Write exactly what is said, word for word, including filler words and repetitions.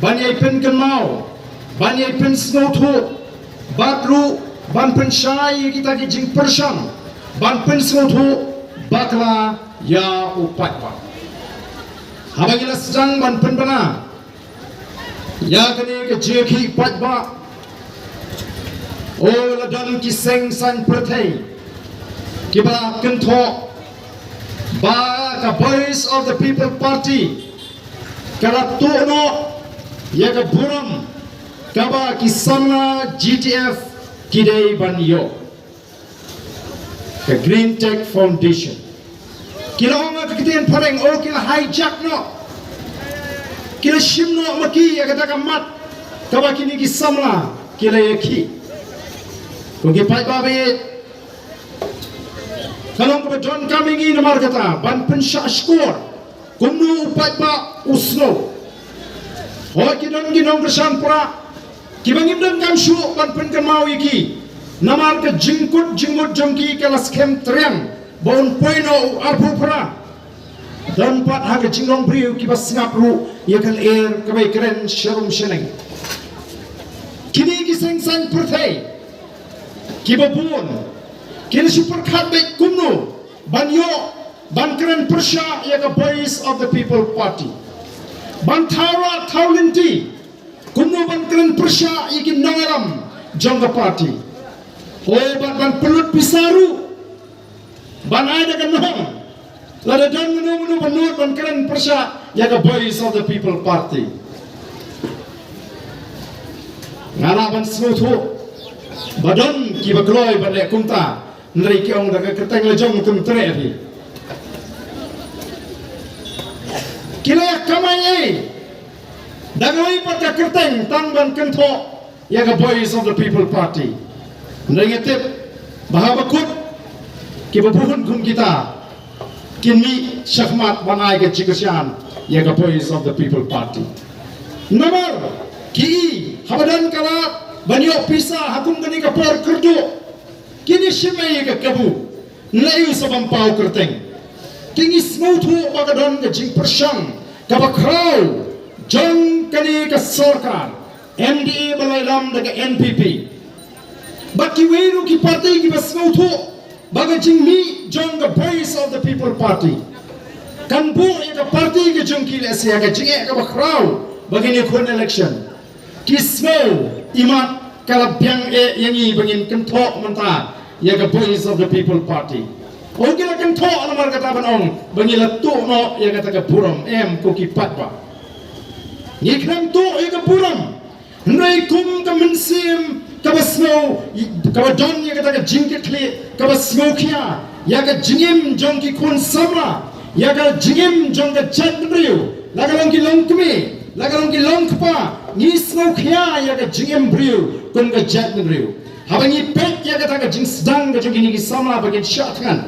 ban ïai pynkynmaw, ban ïai pynsngewthuh, bad ruh ban pynshai ïa kita ki jingpyrshang, ban pynsngewthuh bakla ïa u paidbah. Haba ngi la sdang ban pynbna ïa kane ka jingïakhih paidbah, o, la don ki seng saiñ pyrthei kiba kynthoh ba ka Voice of the People Party ka la tuh noh ïa ka burom kaba ki samla G T F ki dei ban ïoh. Ka Green Tech Foundation. Ki la ong ha ka ktien phareng, o, ki la hijack noh, ki la shim noh ma ki ïa kata ka mat kaba kine ki samla ki la ïakhih. Ko ki paidbah ba ïeit, ka long kaba donkam ïa ngi namar kata ban pynshah shkor kumno u paidbah u sngew. Hooid, ki don ki nongkyrshan Prah kiba ngim donkam shuh ban pynkynmaw ïa ki, namar ka jingkut jingmut jong ki ka la skhem triang ba un poi noh u arphew phra. Don pat ha ka jinglong briew kiba sngap ruh ïa ka lyer kaba ïakren sharum shaneng. Kine ki seng saiñ pyrthei kiba bun ki la shu pyrkhat beit kumno ban ïoh ban kren pyrshah ïa ka Voice of the People Party, ban thaw rah thaw lynti kumno ban kren pyrshah ïa ki nongïalam jong ka party. O, bad ban pynlut pisa ruh ban ai da ka nong, lada don mano mano ba nud ban kren pyrshah ïa ka Voice of the People Party. Nga lah ban sngewthuh ba don kiba kloi ban leh kumta, hynrei ki ong da ka kyrteng la jong tum treh phi. Ki la kamai ei da kawei pat ka kyrteng tang ban kynthoh ïa ka Voice of the People Party. Hynrei nga tip ba haba kut kiba bun kum kita kin mih shakhmat ban ai ka jingkyrshan ïa ka Voice of the People Party. Namar ki i haba don ka lad ban ïoh pisa ha kum kane ka por kyrduh, kin ïashim ei ïa ka kabu, nlai u sa bam paw kyrteng. Te ngi sngewthuh ba ka don ka jingpyrshang kaba khraw jong kane ka sorkar M D A ba la ïalam da ka N P P. Bad kiwei ruh ki party kiba sngewthuh ba ka jingmih jong ka Voice of the People Party kan buh ïa ka party ka jong ki lehse ha ka jingeh kaba khraw ba kin ïakhun election. Ki sngew imat ka la biang eh ïa ngi ba ngin kynthoh mynta ïa ka Voice of the People Party. O, ki la kynthoh namar kata ban ong ba ngi la tuh noh ïa kata ka burom, em, ko ki paidbah. Ngi khlem tuh ïa ka burom, hynrei kum ka mynsiem kaba sngew, kaba don ïa kata ka jingkitkhlieh, kaba sngewkhia ïa ka jingim jong ki khun samla, ïa ka jingim jong ka jaitbynriew, la ka long ki longkmie, la ka long ki longkpa, ngi sngewkhia ïa ka jingim briew kum ka jaitbynriew. Haba ngi peit ïa kata ka jingsdang ka jong kine ki samla ba kin shah thngan,